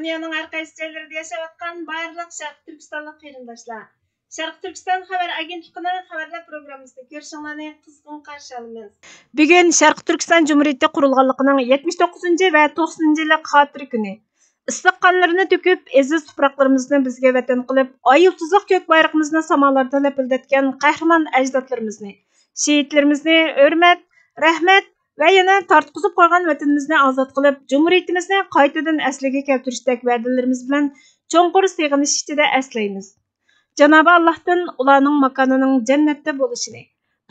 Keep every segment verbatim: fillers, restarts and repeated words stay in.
دۇنيانىڭ ھەر قايسى جايلىرىدا ياشاۋاتقان بارلىق شەرقىي تۈركىستانلىق قېرىنداشلار، شەرقىي تۈركىستان خەۋەر ئاگېنتلىقىنىڭ خەۋەرلەر پروگراممىسىنى كۆرۈشۈڭلارنى قىزغىن قارشى ئالىمىز. بۈگۈن شەرقىي تۈركىستان جۇمھۇرىيىتى قۇرۇلغانلىقىنىڭ يەتمىش توققۇزىنچى ۋە توقسىنىنچى يىللىق خاتىرە كۈنى. ئىسسىق قانلىرىنى تۆكۈپ، ئېزىز تۇپراقلىرىمىزنى بىزگە ۋەتەن قىلىپ، ئاي يۇلتۇزلۇق كۆك بايرىقىمىزنى سامالاردا لەپىلدەتكەن قەھرىمان ئەجدادلىرىمىزنى، شېھىتلىرىمىزنى ھۆرمەت، رەھمەت ۋە يەنە تارتقۇزۇپ قويغان ۋەتىنىمىزنى ئازاد قىلىپ، جۇمھۇرىيىتىمىزنى قايتىدىن ئەسلىگە كەلتۈرۈشتەك ۋەدىلىرىمىز بىلەن چوڭقۇر سېغىنىش ئىچىدە ئەسلەيمىز. جانابى ئاللاھتىن ئۇلارنىڭ ماكانىنىڭ جەننەتتە بولۇشىنى،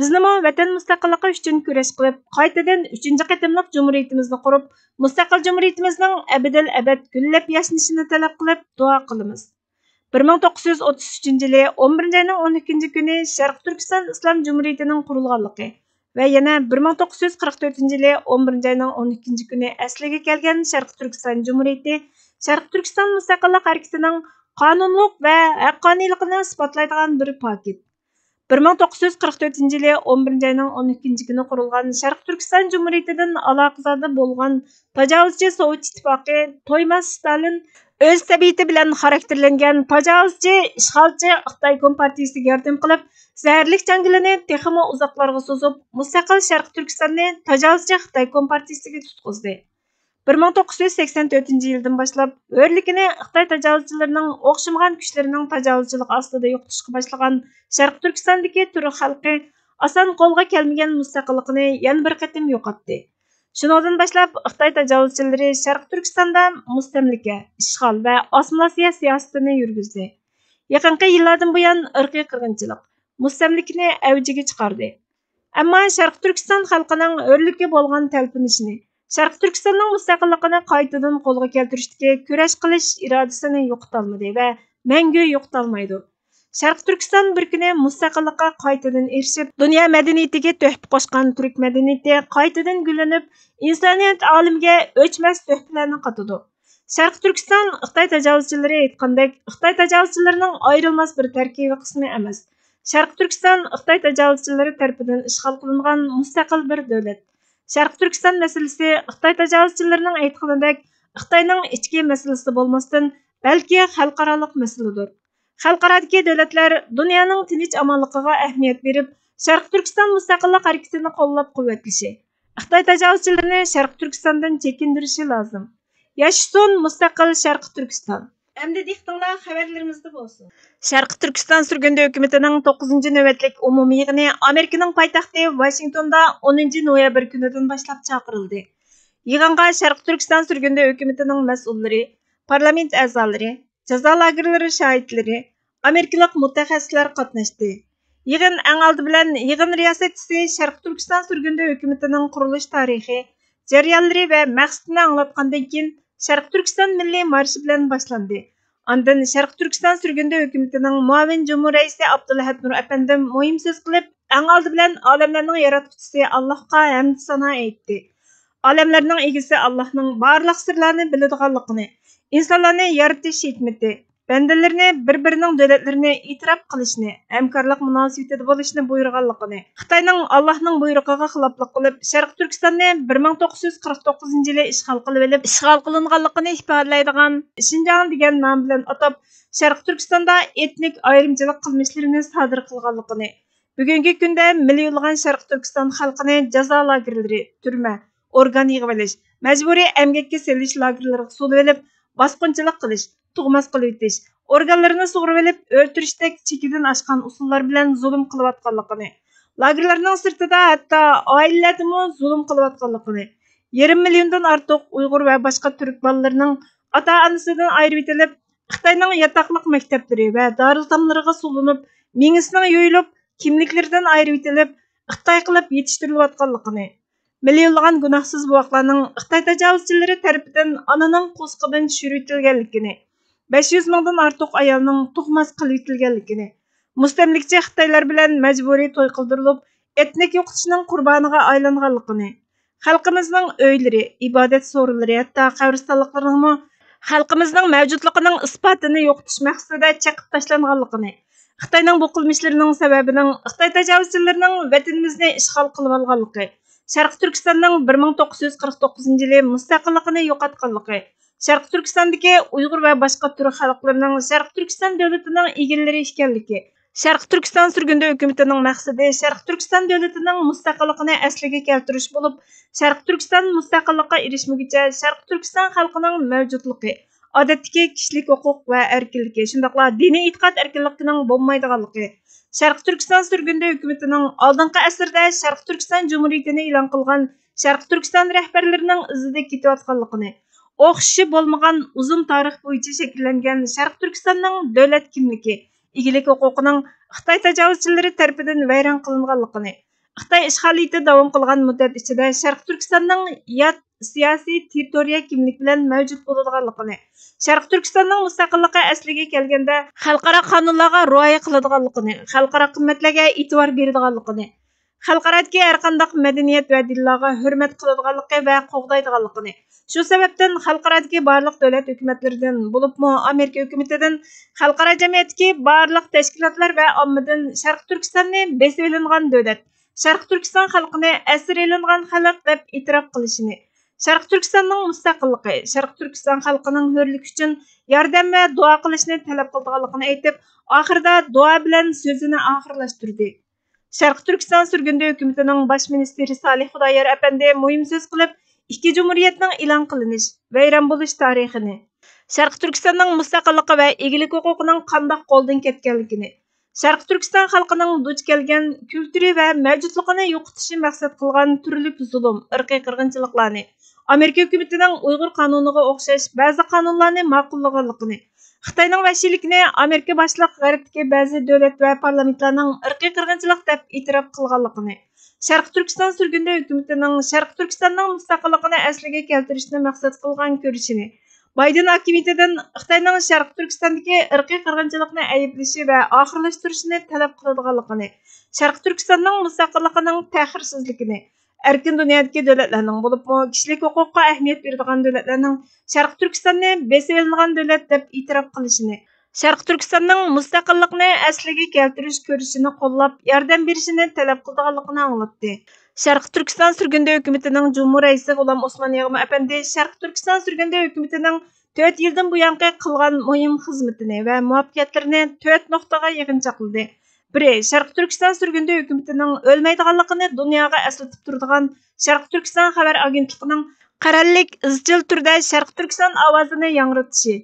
بىزنىمۇ ۋەتەن مۇستەقىللىقى ئۈچۈن كۈرەش قىلىپ، قايتىدىن ئۈچىنچى قېتىملىق جۇمھۇرىيىتىمىزنى قۇرۇپ، مۇستەقىل جۇمھۇرىيىتىمىزنىڭ ئەبەدىل ئەبەد گۈللەپ ياشنىشىنى تەلەپ قىلىپ دۇئا قىلىمىز. بىر مىڭ توققۇز يۈز ئوتتۇز ئۈچىنچى يىلى ئون بىرىنچى ئاينىڭ ئون ئىككىنچى كۈنى شەرقىي تۈركىستان ئىسلام جۇمھۇرىيىتىنىڭ قۇرۇلغانلىقى ۋە يەنە بىر مىڭ توققۇز يۈز قىرىق تۆتىنچى يىلى ئون بىرىنچى ئاينىڭ ئون ئىككىنچى كۈنى ئەسلىگە كەلگەن شەرقىي تۈركىستان جۇمھۇرىيىتى شەرقىي تۈركىستان مۇستەقىللىق ھەرىكىتىنىڭ قانۇنلۇق ۋە ھەققانىيلىقىنى ئىسپاتلايدىغان بىر پاكىت. بىر مىڭ توققۇز يۈز قىرىق تۆتىنچى يىلى ئون بىرىنچى ئاينىڭ ئون ئىككىنچى كۈنى قۇرۇلغان شەرقىي تۈركىستان جۇمھۇرىيىتىدىن ئالاقىدار بولغان تاجاۋۇزچى سوۋېت ئىتتىپاقى تويماس ستالىن ئۆز تەبىئىتى بىلەن خاراكتېرلەنگەن تاجاۋۇزچى، ئىشغالچى خىتاي كومپارتىيىسىگە ياردەم قىلىپ، زەھەرلىك جاڭگىلىنى تېخىمۇ ئۇزاقلارغا سوزۇپ، مۇستەقىل شەرقىي تۈركىستاننى تاجاۋۇزچى خىتاي كومپارتىيىسىگە تۇتقۇزدى. بىر مىڭ توققۇز يۈز سەكسەن تۆتىنچى يىلدىن باشلاپ ھۆرلۈكىنى خىتاي تاجاۋۇزچىلىرىنىڭ ئوخشىمىغان كۈچلىرىنىڭ تاجاۋۇزچىلىقى ئاستىدا يوقىتىشقا باشلىغان شەرقىي تۈركىستاندىكى تۈرك خەلقى ئاسان قولغا كەلمىگەن مۇستەقىللىقىنى يەنە بىر قېتىم يوقاتتى. شۇنىڭدىن باشلاپ خىتاي تاجاۋۇزچىلىرى شەرقىي تۈركىستاندا مۇستەملىكە، ئىشغال ۋە ئاسسىمىلياتسىيە سىياسىتىنى يۈرگۈزدى. يېقىنقى يىللاردىن بۇيان ئىرقىي قىرغىنچىلىق، مۇستەملىكىنى ئەۋجىگە چىقاردى. ئەمما شەرقىي تۈركىستان خەلقىنىڭ ھۆرلۈككە بولغان تەلپۈنۈشىنى، شەرقىي تۈركىستاننىڭ مۇستەقىللىقىنى قايتىدىن قولغا كەلتۈرۈشتىكى كۈرەش قىلىش ئىرادىسىنى يوقىتالمىدى ۋە مەڭگۈ يوقىتالمايدۇ. شەرقىي تۈركىستان بىر كۈنى مۇستەقىللىققا قايتىدىن ئېرىشىپ، دۇنيا مەدەنىيىتىگە تۆھپە قوشقان تۈرك مەدەنىيىتى قايتىدىن گۈللىنىپ، ئىنسانىيەت ئالىمىگە ئۆچمەس تۆھپىلەرنى قاتىدۇ. شەرقىي تۈركىستان خىتاي تاجاۋۇزچىلىرى ئېيتقاندەك، خىتاي تاجاۋۇزچىلىرىنىڭ ئايرىلماس بىر تەركىبىي قىسمى ئەمەس. شەرقىي تۈركىستان خىتاي تاجاۋۇزچىلىرى تەرىپىدىن ئىشغال قىلىنغان مۇستەقىل بىر دۆلەت. شەرقىي تۈركىستان مەسىلىسى خىتاي تاجاۋۇزچىلىرىنىڭ ئېيتقىنىدەك خىتاينىڭ ئىچكى مەسىلىسى بولماستىن، بەلكى خەلقئارالىق مەسىلىدۇر. خەلقئارادىكى دۆلەتلەر دۇنيانىڭ تىنچ-ئامانلىقىغا ئەھمىيەت بېرىپ، شەرقىي تۈركىستان مۇستەقىللىق ھەرىكىتىنى قوللاپ-قۇۋۋەتلىشى، خىتاي تاجاۋۇزچىلىرىنى شەرقىي تۈركىستاندىن چېكىندۈرۈشى لازىم. ياشىسۇن مۇستەقىل شەرقىي تۈركىستان! ئەمدى دىققىتىڭلار خەۋەرلىرىمىزدە بولسۇن. شەرقىي تۈركىستان سۈرگۈندە ھۆكۈمىتىنىڭ توققۇزىنچى نۆۋەتلىك ئومۇمىي يىغىنى ئامېرىكىنىڭ پايتەختى ۋاشىنگتوندا ئونىنچى نويابىر كۈنىدىن باشلاپ چاقىرىلدى. يىغىنغا شەرقىي تۈركىستان سۈرگۈندە ھۆكۈمىتىنىڭ مەسئۇللىرى، پارلامېنت ئەزالىرى، جازا لاگېرلىرى شاھىتلىرى، ئامېرىكىلىق مۇتەخەسسىسلەر قاتناشتى. يىغىن ئەڭ ئالدى بىلەن يىغىن رىياسەتچىسى شەرقىي تۈركىستان سۈرگۈندە ھۆكۈمىتىنىڭ قۇرۇلۇش تارىخى، جەريانلىرى ۋە مەقسىتىنى ئاڭلاتقاندىن كېيىن، شەرقىي تۈركىستان مىللىي مارشى بىلەن باشلاندى. ئاندىن شەرقىي تۈركىستان سۈرگۈندە ھۆكۈمىتىنىڭ مۇئاۋىن جۇمھۇر رەئىسى ئابدۇلئەھەد نۇر ئەپەندىم مۇھىم سۆز قىلىپ، ئەڭ ئالدى بىلەن ئالەملەرنىڭ ياراتقۇچىسى ئاللاھقا ھەمدۇ سانا ئېيتتى. ئالەملەرنىڭ ئىگىسى ئاللاھنىڭ بارلىق سىرلارنى بىلىدىغانلىقىنى، ئىنسانلارنى يارىتىش ھېكمىتى، بەندىلىرىنى بىر-بىرىنىڭ دۆلەتلىرىنى ئېتىراپ قىلىشنى، ھەمكارلىق مۇناسىۋىتىدە بولۇشنى بۇيرۇغانلىقىنى، خىتاينىڭ ئاللاھنىڭ بۇيرۇقىغا خىلاپلىق قىلىپ، شەرقىي تۈركىستاننى بىر مىڭ توققۇز يۈز قىرىق توققۇزىنچى يىلى ئىشغال قىلىۋېلىپ، ئىشغال قىلىنغانلىقىنى ئىپادىلەيدىغان شىنجاڭ دېگەن نام بىلەن ئاتاپ، شەرقىي تۈركىستاندا ئېتنىك ئايرىمچىلىق قىلمىشلىرىنى سادىر قىلغانلىقىنى، بۈگۈنكى كۈندە مىليونلىغان شەرقىي تۈركىستان خەلقىنى جازا لاگېرلىرى، تۈرمە، ئورگان يىغىۋېلىش، مەجبۇرىي ئەمگەككە سېلىش لاگېرلىرىغا سولىۋېلىپ، باسقۇنچىلىق قىلىش، تۇغماس قىلىۋېتىش، ئورگانلىرىنى سۇغۇرۇۋېلىپ ئۆلتۈرۈشتەك چېكىدىن ئاشقان ئۇسۇللار بىلەن زۇلۇم قىلىۋاتقانلىقىنى، لاگېرلارنىڭ سىرتىدا ھەتتا ئائىلىلەردىمۇ زۇلۇم قىلىۋاتقانلىقىنى، يېرىم مىليوندىن ئارتۇق ئۇيغۇر ۋە باشقا تۈرك بالىلىرىنىڭ ئاتا-ئانىسىدىن ئايرىۋېتىلىپ، خىتاينىڭ ياتاقلىق مەكتەپلىرى ۋە دارىلئېتاملىرىغا سولىنىپ، مېڭىسىنىڭ يويۇلۇپ، كىملىكلىرىدىن ئايرىۋېتىلىپ، خىتاي قىلىپ يېتىشتۈرۈلۈۋاتقانلىقىنى، مىليونلىغان گۇناھسىز بوۋاقلارنىڭ خىتاي تاجاۋۇزچىلىرى تەرىپىدىن ئانىنىڭ قورسىقىدىن چۈشۈرۈۋېتىلگەنلىكىنى، بەش يۈز مىڭدىن ئارتۇق ئايالنىڭ تۇغماس قىلىۋېتىلگەنلىكىنى، مۇستەملىكىچى خىتايلار بىلەن مەجبۇرىي توي قىلدۇرۇلۇپ، ئېتنىك يوقىتىشنىڭ قۇربانىغا ئايلانغانلىقىنى، خەلقىمىزنىڭ ئۆيلىرى، ئىبادەت سورۇنلىرى، ھەتتا قەبرىستانلىقلىرىنىڭمۇ خەلقىمىزنىڭ مەۋجۇتلۇقىنىڭ ئىسپاتىنى يوقىتىش مەقسىتىدە چېقىپ تاشلانغانلىقىنى، خىتاينىڭ بۇ قىلمىشلىرىنىڭ سەۋەبىنىڭ خىتاي تاجاۋۇزچىلىرىنىڭ ۋەتىنىمىزنى ئىشغال قىلىۋالغانلىقى، شەرقىي تۈركىستاننىڭ بىر مىڭ توققۇز يۈز قىرىق توققۇزىنچى يىلى مۇستەقىللىقىنى يوقاتقانلىقى، شەرقىي تۈركىستاندىكى ئۇيغۇر ۋە باشقا تۈرك خەلقلىرىنىڭ شەرقىي تۈركىستان دۆلىتىنىڭ ئىگىلىرى ئىكەنلىكى، شەرقىي تۈركىستان سۈرگۈندە ھۆكۈمىتىنىڭ مەقسىتى شەرقىي تۈركىستان دۆلىتىنىڭ مۇستەقىللىقىنى ئەسلىگە كەلتۈرۈش بولۇپ، شەرقىي تۈركىستان مۇستەقىللىققا ئېرىشمىگۈچە شەرقىي تۈركىستان خەلقىنىڭ مەۋجۇتلۇقى، ئادەتتىكى كىشىلىك ھوقۇق ۋە ئەركىنلىكى، شۇنداقلا دىنىي ئېتىقاد ئەركىنلىكىنىڭ بولمايدىغانلىقى، شەرقىي تۈركىستان سۈرگۈندە ھۆكۈمىتىنىڭ ئالدىنقى ئەسىردە شەرقىي تۈركىستان جۇمھۇرىيىتىنى ئېلان قىلغان شەرقىي تۈركىستان رەھبەرلىرىنىڭ ئىزىدا كېتىۋاتقانلىقىنى، ئوخشىشى بولمىغان ئۇزۇن تارىخ بويىچە شەكىللەنگەن شەرقىي تۈركىستاننىڭ دۆلەت كىملىكى، ئىگىلىك ھوقۇقىنىڭ خىتاي تاجاۋۇزچىلىرى تەرىپىدىن ۋەيران قىلىنغانلىقىنى، خىتاي ئىشغالىيىتى داۋام قىلغان مۇددەت ئىچىدە شەرقىي تۈركىستاننىڭ يات سىياسىي تېررىتورىيە كىملىك بىلەن مەۋجۇت بولىدىغانلىقىنى، شەرقىي تۈركىستاننىڭ مۇستەقىللىقى ئەسلىگە كەلگەندە خەلقئارا قانۇنلارغا رىئايە قىلىدىغانلىقىنى، خەلقئارا قىممەتلەرگە ئېتىبار بېرىدىغانلىقىنى، خەلقئارادىكى ھەرقانداق مەدەنىيەت ۋە دىنلارغا ھۆرمەت قىلىدىغانلىقى ۋە قوغدايدىغانلىقىنى، شۇ سەۋەبتىن خەلقئارادىكى بارلىق دۆلەت ھۆكۈمەتلىرىدىن، بولۇپمۇ ئامېرىكا ھۆكۈمىتىدىن، خەلقئارا جەمئىيەتتىكى بارلىق تەشكىلاتلار ۋە ئاممىدىن شەرقىي تۈركىستاننى بېسىۋېلىنغان دۆلەت، شەرقىي تۈركىستان خەلقىنى ئەسىر ئېلىنغان خەلق دەپ ئېتىراپ قىلىشىنى، شەرقىي تۈركىستاننىڭ مۇستەقىللىقى، شەرقىي تۈركىستان خەلقىنىڭ ھۆرلۈكى ئۈچۈن ياردەم ۋە دۇئا قىلىشنى تەلەپ قىلىدىغانلىقىنى ئېيتىپ، ئاخىرىدا دۇئا بىلەن سۆزىنى ئاخىرلاشتۇردى. شەرقىي تۈركىستان سۈرگۈندە ھۆكۈمىتىنىڭ باش مىنىستىرى سالىھ خۇدايار ئەپەندى مۇھىم سۆز قىلىپ، ئىككى جۇمھۇرىيەتنىڭ ئېلان قىلىنىش، ۋەيران بولۇش تارىخىنى، شەرقىي تۈركىستاننىڭ مۇستەقىللىقى ۋە ئىگىلىك ھوقۇقىنىڭ قانداق قولدىن كەتكەنلىكىنى، شەرقىي تۈركىستان خەلقىنىڭ دۇچ كەلگەن كۈلتۈرى ۋە مەۋجۇتلۇقىنى يوقىتىشنى مەقسەت قىلغان تۈرلۈك زۇلۇم، ئىرقىي قىرغىنچىلىقلارنى، ئامېرىكا ھۆكۈمىتىنىڭ ئۇيغۇر قانۇنىغا ئوخشاش بەزى قانۇنلارنى ماقۇللىغانلىقىنى، خىتاينىڭ ۋەھشىيلىكىنى ئامېرىكا باشلىق غەربتىكى بەزى دۆلەت ۋە پارلامېنتلارنىڭ ئىرقىي قىرغىنچىلىق دەپ ئېتىراپ قىلغانلىقىنى، شەرقىي تۈركىستان سۈرگۈندە ھۆكۈمىتىنىڭ شەرقىي تۈركىستاننىڭ مۇستەقىللىقىنى ئەسلىگە كەلتۈرۈشنى مەقسەت قىلغان كۈرىشىنى، بايدېن ھاكىمىيىتىدىن خىتاينىڭ شەرقىي تۈركىستاندىكى ئىرقىي قىرغىنچىلىقنى ئەيىبلىشى ۋە ئاخىرلاشتۇرۇشىنى تەلەپ قىلىدىغانلىقىنى، شەرقىي تۈركىستاننىڭ مۇستەقىللىقىنىڭ تەخىرسىزلىكىنى، ئەركىن دۇنيادىكى دۆلەتلەرنىڭ، بولۇپمۇ كىشىلىك ھوقۇققا ئەھمىيەت بېرىدىغان دۆلەتلەرنىڭ شەرقىي تۈركىستاننى بېسىۋېلىنغان دۆلەت دەپ ئېتىراپ قىلىشىنى، شەرقىي تۈركىستاننىڭ مۇستەقىللىقنى ئەسلىگە كەلتۈرۈش كۈرىشىنى قوللاپ، ياردەم بېرىشىنى تەلەپ قىلىدىغانلىقىنى ئاڭلاتتى. شەرقىي تۈركىستان سۈرگۈندە ھۆكۈمىتىنىڭ جۇمھۇر رەئىسى غۇلام ئوسمان يىغما ئەپەندى شەرقىي تۈركىستان سۈرگۈندە ھۆكۈمىتىنىڭ تۆت يىلدىن بۇيانقى قىلغان مۇھىم خىزمىتىنى ۋە مۇۋەپپەقىيەتلىرىنى تۆت نۇقتىغا يىغىنچاقلىدى. بىرى، شەرقىي تۈركىستان سۈرگۈندە ھۆكۈمىتىنىڭ ئۆلمەيدىغانلىقىنى دۇنياغا ئەسلىتىپ تۇرىدىغان شەرقىي تۈركىستان خەۋەر ئاگېنتلىقىنىڭ قەرەللىك، ئىزچىل تۈردە شەرقىي تۈركىستان ئاۋازىنى ياڭرىتىشى.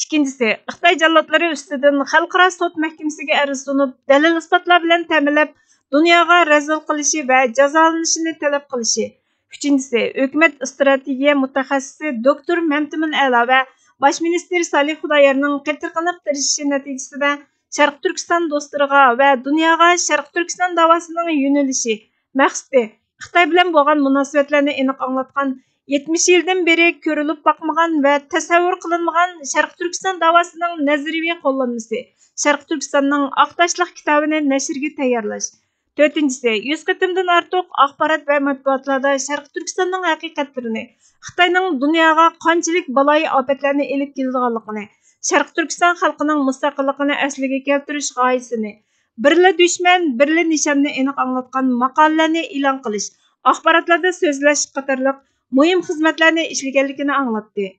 ئىككىنچىسى، خىتاي جاللاتلىرى ئۈستىدىن خەلقئارا سوت مەھكىمىسىگە ئەرز سۇنۇپ، دەلىل-ئىسپاتلار بىلەن تەمىنلەپ، دۇنياغا رەزىل قىلىشى ۋە جازالىنىشىنى تەلەپ قىلىشى. ئۈچىنچىسى، ھۆكۈمەت ئىستراتېگىيە مۇتەخەسسىسى دوكتور مەمتىمىن ئەلا ۋە باش مىنىستىر سالىھ خۇدايارنىڭ قېتىرقىنىپ تىرىشىشى نەتىجىسىدە، شەرقىي تۈركىستان دوستلىرىغا ۋە دۇنياغا شەرقىي تۈركىستان داۋاسىنىڭ يۆنىلىشى، مەقسىتى، خىتاي بىلەن بولغان مۇناسىۋەتلەرنى ئېنىق ئاڭلاتقان، يەتمىش يىلدىن بېرى كۆرۈلۈپ باقمىغان ۋە تەسەۋۋۇر قىلىنمىغان شەرقىي تۈركىستان داۋاسىنىڭ نەزەرىيىۋى قوللانمىسى، شەرقىي تۈركىستاننىڭ ئاق تاشلىق كىتابىنى نەشرگە تەييارلاش. تۆتىنچىسى، يۈز قېتىمدىن ئارتۇق ئاخبارات ۋە مەتبۇئاتلاردا شەرقىي تۈركىستاننىڭ ھەقىقەتلىرىنى، خىتاينىڭ دۇنياغا قانچىلىك بالايىئاپەتلەرنى ئېلىپ كېلىدىغانلىقىنى، شەرقىي تۈركىستان خەلقىنىڭ مۇستەقىللىقىنى ئەسلىگە كەلتۈرۈش غايىسىنى، بىرلا دۈشمەن، بىرلا نىشاننى ئېنىق ئاڭلاتقان ماقالىلەرنى ئېلان قىلىش، ئاخباراتلاردا سۆزلەش قاتارلىق مۇھىم خىزمەتلەرنى ئىشلىگەنلىكىنى ئاڭلاتتى.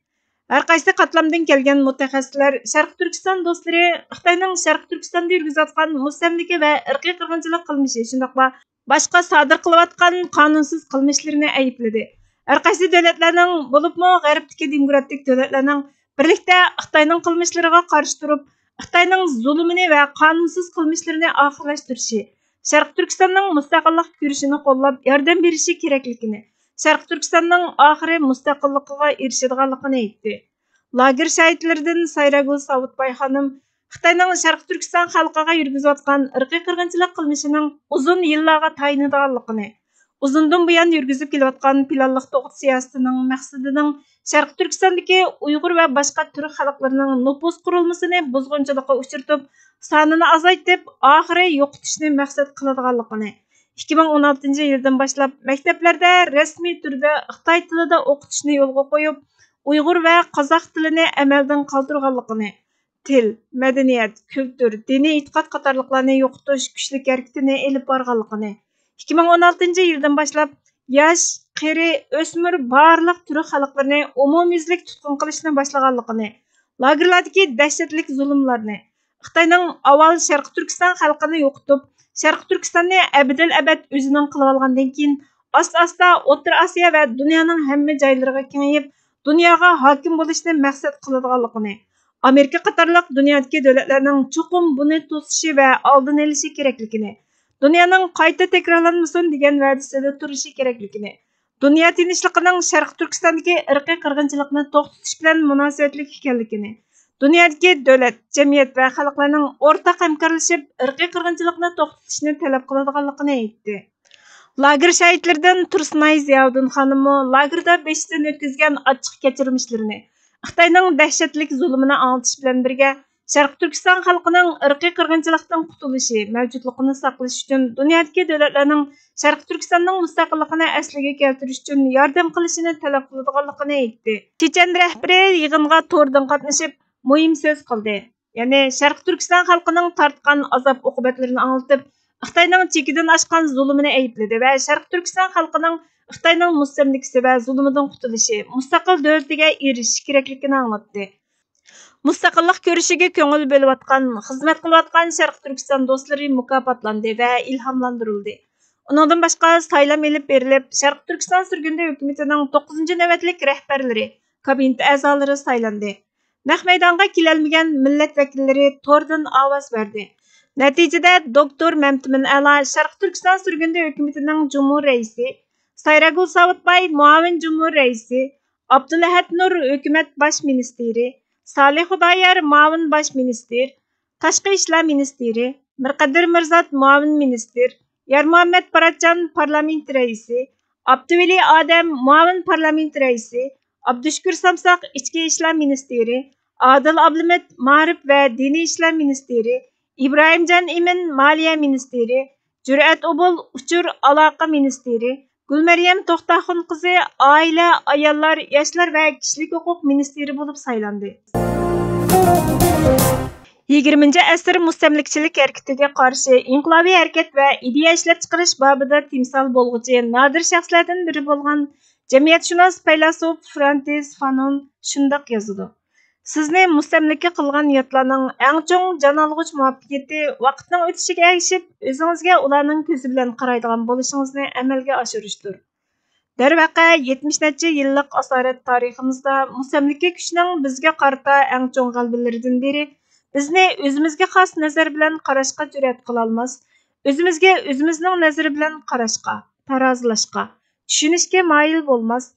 ھەرقايسى قاتلامدىن كەلگەن مۇتەخەسسىسلەر شەرقىي تۈركىستان دوستلىرى خىتاينىڭ شەرقىي تۈركىستاندا يۈرگۈزۈۋاتقان مۇستەملىكە ۋە ئىرقىي قىرغىنچىلىق قىلمىشى، شۇنداقلا باشقا سادىر قىلىۋاتقان قانۇنسىز قىلمىشلىرىنى ئەيىبلىدى. ھەرقايسى دۆلەتلەرنىڭ، بولۇپمۇ غەربتىكى دېموكراتىك دۆلەتلەرنىڭ بىرلىكتە خىتاينىڭ قىلمىشلىرىغا قارشى تۇرۇپ، خىتاينىڭ زۇلۇمىنى ۋە قانۇنسىز قىلمىشلىرىنى ئاخىرلاشتۇرۇشى، شەرقىي تۈركىستاننىڭ مۇستەقىللىق كۈرىشىنى قوللاپ ياردەم بېرىشى كېرەكلىكىنى، شەرقىي تۈركىستاننىڭ ئاخىرى مۇستەقىللىقىغا ئېرىشىدىغانلىقىنى ئېيتتى. لاگېر شاھىتلىرىدىن سايراگۈل ساۋۇتباي خانىم خىتاينىڭ شەرقىي تۈركىستان خەلقىگە يۈرگۈزۈۋاتقان ئىرقىي قىرغىنچىلىق قىلمىشىنىڭ ئۇزۇن يىللارغا تايىنىدىغانلىقىنى، ئۇزۇندىن بۇيان يۈرگۈزۈپ كېلىۋاتقان پىلانلىق تۇغۇت سىياسىتىنىڭ مەقسىتىنىڭ شەرقىي تۈركىستاندىكى ئۇيغۇر ۋە باشقا تۈرك خەلقلىرىنىڭ نوپۇس قۇرۇلمىسىنى بۇزغۇنچىلىققا ئۇچرىتىپ، سانىنى ئازايتىپ، ئاخىرى يوقىتىشنى مەقسەت قىلىدىغانلىقىنى، ئىككى مىڭ ئون ئالتىنچى يىلدىن باشلاپ مەكتەپلەردە رەسمىي تۈردە خىتاي تىلىدا ئوقۇتۇشنى يولغا قويۇپ، ئۇيغۇر ۋە قازاق تىلىنى ئەمەلدىن قالدۇرغانلىقىنى، تىل، مەدەنىيەت، كۈلتۈر، دىنىي ئېتىقاد قاتارلىقلارنى يوقىتىش كۈچلۈك ھەرىكىتىنى ئېلىپ بارغانلىقىنى، ئىككى مىڭ ئون ئالتىنچى يىلدىن باشلاپ ياش، قېرى، ئۆسمۈر بارلىق تۈرك خەلقلىرىنى ئومۇميۈزلۈك تۇتقۇن قىلىشنى باشلىغانلىقىنى، لاگېرلاردىكى دەھشەتلىك زۇلۇملارنى، خىتاينىڭ ئاۋۋال شەرقىي تۈركىستان خەلقىنى يوقىتىپ، شەرقىي تۈركىستاننى ئەبەدىل ئەبەد ئۆزىنىڭ قىلىۋالغاندىن كېيىن، ئاستا-ئاستا ئوتتۇرا ئاسىيا ۋە دۇنيانىڭ ھەممە جايلىرىغا كېڭىيىپ، دۇنياغا ھاكىم بولۇشنى مەقسەت قىلىدىغانلىقىنى، ئامېرىكا قاتارلىق دۇنيادىكى دۆلەتلەرنىڭ چوقۇم بۇنى توسۇشى ۋە ئالدىنى ئېلىشى كېرەكلىكىنى، دۇنيانىڭ قايتا تەكرارلانمىسۇن دېگەن ۋەدىسىدە تۇرۇشى كېرەكلىكىنى، دۇنيا تىنچلىقىنىڭ شەرقىي تۈركىستاندىكى ئىرقىي قىرغىنچىلىقنى توختىتىش بىلەن مۇناسىۋەتلىك ئىكەنلىكىنى، دۇنيادىكى دۆلەت، جەمئىيەت ۋە خەلقلەرنىڭ ئورتاق ھەمكارلىشىپ ئىرقىي قىرغىنچىلىقنى توختىتىشنى تەلەپ قىلىدىغانلىقىنى ئېيتتى. لاگېر شاھىتلىرىدىن تۇرسۇنئاي زىياۋۇدۇن خانىممۇ لاگېردا بېشىدىن ئۆتكۈزگەن ئاچچىق كەچۈرمىشلىرىنى، خىتاينىڭ دەھشەتلىك زۇلۇمىنى ئاڭلىتىش بىلەن بىرگە، شەرقىي تۈركىستان خەلقىنىڭ ئىرقىي قىرغىنچىلىقتىن قۇتۇلۇشى، مەۋجۇتلۇقىنى ساقلىشى ئۈچۈن دۇنيادىكى دۆلەتلەرنىڭ شەرقىي تۈركىستاننىڭ مۇستەقىللىقىنى ئەسلىگە كەلتۈرۈش ئۈچۈن ياردەم قىلىشىنى تەلەپ قىلىدىغانلىقىنى ئېيتتى. چېچەن رەھبىرى يىغىنغا توردىن قاتنىشىپ، مۇھىم سۆز قىلدى. يەنى شەرقىي تۈركىستان خەلقىنىڭ تارتقان ئازاب ئوقۇبەتلىرىنى ئاڭلىتىپ، خىتاينىڭ چېكىدىن ئاشقان زۇلۇمىنى ئەيىبلىدى ۋە شەرقىي تۈركىستان خەلقىنىڭ خىتاينىڭ مۇستەملىكىسى ۋە زۇلۇمىدىن قۇتۇلۇشى، مۇستەقىل دۆلىتىگە ئېرىشىشى كېرەكلىكىنى ئاڭلاتتى. مۇستەقىللىق كۈرىشىگە كۆڭۈل بۆلۈۋاتقان، خىزمەت قىلىۋاتقان شەرقىي تۈركىستان دوستلىرى مۇكاپاتلاندى ۋە ئىلھاملاندۇرۇلدى. ئۇنىڭدىن باشقا، سايلام ئېلىپ بېرىلىپ، شەرقىي تۈركىستان سۈرگۈندە ھۆكۈمىتىنىڭ توققۇزىنچى نۆۋەتلىك رەھبەرلىرى، كابىنېت ئەزالىرى سايلاندى. نەق مەيدانغا كېلەلمىگەن مىللەت ۋەكىللىرى توردىن ئاۋاز بەردى. نەتىجىدە، دوكتور مەمتىمىن ئەلا شەرقىي تۈركىستان سۈرگۈندە ھۆكۈمىتىنىڭ جۇمھۇر رەئىسى، سايراگۈل ساۋۇتباي مۇئاۋىن جۇمھۇر رەئىسى، ئابدۇلئەھەد نۇر ھۆكۈمەت باش مىنىستىرى، سالىھ خۇدايار مۇئاۋىن باش مىنىستىر، تاشقى ئىشلار مىنىستىرى، مىرقەدىر مىرزات مۇئاۋىن مىنىستىر، يارمۇھەممەت باراتجان پارلامېنت رەئىسى، ئابدۇۋەلى ئادەم مۇئاۋىن پارلامېنت رەئىسى، ئابدۇشۈكۈر سامساق ئىچكى ئىشلار مىنىستىرى، ئادىل ئابلىمىت مائارىپ ۋە دىنىي ئىشلار مىنىستىرى، ئىبراھىمجان ئىمىن مالىيە مىنىستىرى، جۈرئەت ئوبۇل ئۇچۇر ئالاقە مىنىستىرى، گۈلمەريەم توختاخۇن قىزى ئائىلە، ئاياللار، ياشلار ۋە كىشىلىك ھوقۇق مىنىستىرى بولۇپ سايلاندى. يىگىرمىنچى ئەسىر مۇستەملىكىچىلىك ھەرىكىتىگە قارشى ئىنقىلابىي ھەرىكەت ۋە ئىدىيە ئىشلەپچىقىرىش بابىدا تىمسال بولغۇچى نادىر شەخسلەردىن بىرى بولغان جەمئىيەتشۇناس پەيلاسوپ فرانتىس فانون شۇنداق يازىدۇ: سىزنى مۇستەملىكە قىلغان ياتلارنىڭ ئەڭ چوڭ جان ئالغۇچ مۇۋەپپەقىيىتى ۋاقىتنىڭ ئۆتۈشىگە ئەگىشىپ، ئۆزىڭىزگە ئۇلارنىڭ كۆزى بىلەن قارايدىغان بولۇشىڭىزنى ئەمەلگە ئاشۇرۇشتۇر. دەرۋەقە، يەتمىش نەچچە يىللىق ئاسارەت تارىخىمىزدا مۇستەملىكە كۈچىنىڭ بىزگە قارىتا ئەڭ چوڭ غەلىبىلىرىدىن بىرى، بىزنى ئۆزىمىزگە خاس نەزەر بىلەن قاراشقا جۈرئەت قىلالماس، ئۆزىمىزگە ئۆزىمىزنىڭ نەزىرى بىلەن قاراشقا، تارازىلاشقا، چۈشىنىشكە مايىل بولماس،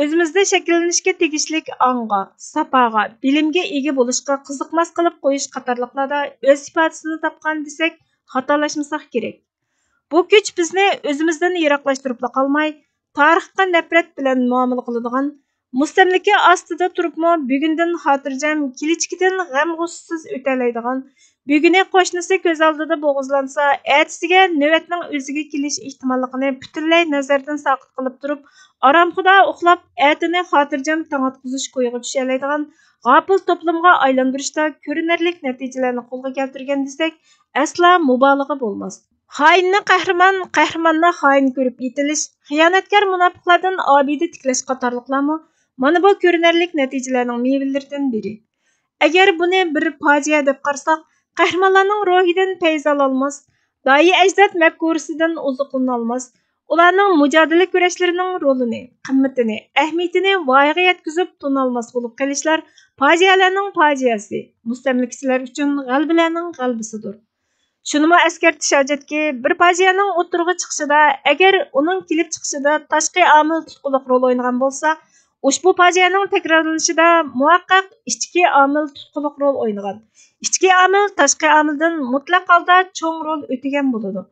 ئۆزىمىزدە شەكىللىنىشكە تېگىشلىك ئاڭغا، ساپاغا، بىلىمگە ئىگە بولۇشقا قىزىقماس قىلىپ قويۇش قاتارلىقلاردا ئۆز ئىپادىسىنى تاپقان دېسەك، خاتالاشمىساق كېرەك. بۇ كۈچ بىزنى ئۆزىمىزدىن يىراقلاشتۇرۇپلا قالماي، تارىخقا نەپرەت بىلەن مۇئامىلە قىلىدىغان، مۇستەملىكە ئاستىدا تۇرۇپمۇ بۈگۈندىن خاتىرجەم، كېلىچىكىدىن غەم-غۇسسىسىز ئۆتەلەيدىغان، بۈگۈنى قوشنىسى كۆز ئالدىدا بوغۇزلانسا، ئەتىسىگە نۆۋەتنىڭ ئۆزىگە كېلىش ئېھتىماللىقىنى پۈتۈنلەي نەزەردىن ساقىت قىلىپ تۇرۇپ، ئارامخۇدا ئۇخلاپ، ئەتىنى خاتىرجەم تاڭ ئاتقۇزۇش كويىغا چۈشەلەيدىغان غاپىل توپلۇمغا ئايلاندۇرۇشتا كۆرۈنەرلىك نەتىجىلەرنى قولغا كەلتۈرگەن دېسەك، ئەسلا مۇبالىغە بولماس. خائىننى قەھرىمان، قەھرىماننى خائىن كۆرۈپ يېتىلىش، خىيانەتكار مۇناپىقلاردىن ئابىدە تىكلەش قاتارلىقلارمۇ مانا بۇ كۆرۈنەرلىك نەتىجىلەرنىڭ مېۋىلىرىدىن بىرى. ئەگەر بۇنى بىر پاجىئە دەپ قارىساق، قەھرىمانلارنىڭ روھىدىن پەيز ئالالماس، داھىي ئەجداد مەپكۇرىسىدىن ئوزۇقلىنالماس، ئۇلارنىڭ مۇجادىلە كۈرەشلىرىنىڭ رولىنى، قىممىتىنى، ئەھمىيىتىنى ۋايىغا يەتكۈزۈپ تونۇلماس بولۇپ قېلىشلار پاجىئەلەرنىڭ پاجىئەسى، مۇستەملىكىچىلەر ئۈچۈن غەلىبىلەرنىڭ غەلىبىسىدۇر. شۇنىمۇ ئەسكەرتىش ھاجەتكى، بىر پاجىئەنىڭ ئوتتۇرىغا چىقىشىدا، ئەگەر ئۇنىڭ كېلىپ چىقىشىدا تاشقى ئامىل تۇتقۇلۇق رول ئوينىغان بولسا، ئۇشبۇ پاجىئەنىڭ تەكرارلىنىشىدا مۇھەققەق ئىچكى ئامىل تۇتقۇلۇق رول ئوينىغان، ئىچكى ئامىل تاشقى ئامىلدىن مۇتلەق ھالدا چوڭ رول ئۆتىگەن بولىدۇ.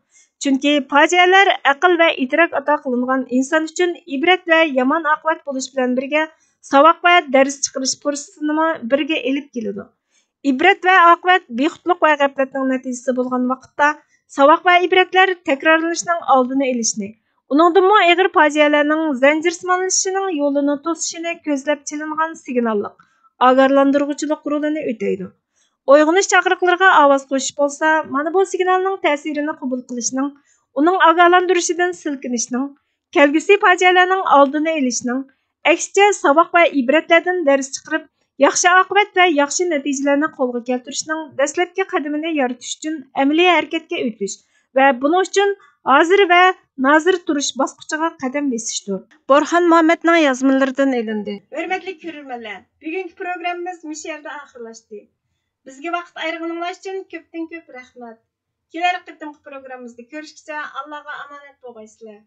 چۈنكى پاجىئەلەر ئەقىل ۋە ئىدراك ئاتا قىلىنغان ئىنسان ئۈچۈن ئىبرەت ۋە يامان ئاقىۋەت بولۇش بىلەن بىرگە، ساۋاق ۋە دەرس چىقىرىش پۇرسىتىنىمۇ بىرگە ئېلىپ كېلىدۇ. ئىبرەت ۋە ئاقىۋەت بىخۇدلۇق ۋە غەپلەتنىڭ نەتىجىسى بولغان ۋاقىتتا، ساۋاق ۋە ئىبرەتلەر تەكرارلىنىشنىڭ ئالدىنى ئېلىشنى، ئۇنىڭدىنمۇ ئېغىر پاجىئەلەرنىڭ زەنجىرسىمانلىشىشىنىڭ يولىنى توسۇشىنى كۆزلەپ چېلىنغان سىگناللىق، ئاگاھلاندۇرغۇچىلىق رولىنى ئۆتەيدۇ. ئويغىنىش چاقىرىقلىرىغا ئاۋاز قوشۇش بولسا، مانا بۇ سىگنالنىڭ تەسىرىنى قوبۇل قىلىشنىڭ، ئۇنىڭ ئاگاھلاندۇرۇشىدىن سىلكىنىشنىڭ، كەلگۈسى پاجىئەلەرنىڭ ئالدىنى ئېلىشنىڭ، ئەكسىچە، ساۋاق ۋە ئىبرەتلەردىن دەرس چىقىرىپ، ياخشى ئاقىۋەت ۋە ياخشى نەتىجىلەرنى قولغا كەلتۈرۈشنىڭ دەسلەپكى قەدىمىنى يارىتىش ئۈچۈن ئەمەلىي ھەرىكەتكە ئۆتۈش ۋە بۇنىڭ ئۈچۈن ھازىر ۋە نازىر تۇرۇش باسقۇچىغا قەدەم بېسىشتۇر. بورھان مۇھەممەدنىڭ يازمىلىرىدىن ئېلىندى. ھۆرمەتلىك كۆرۈرمەنلەر، بۈگۈنكى پروگراممىمىز مۇشۇ يەردە ئاخىرلاشتى. بىزگە ۋاقىت ئايرىغىنىڭلار ئۈچۈن كۆپتىن كۆپ رەھمەت. كېلەر قېتىمقى پروگراممىمىزدا كۆرۈشكىچە ئاللاغا ئامانەت بولغايسىلەر.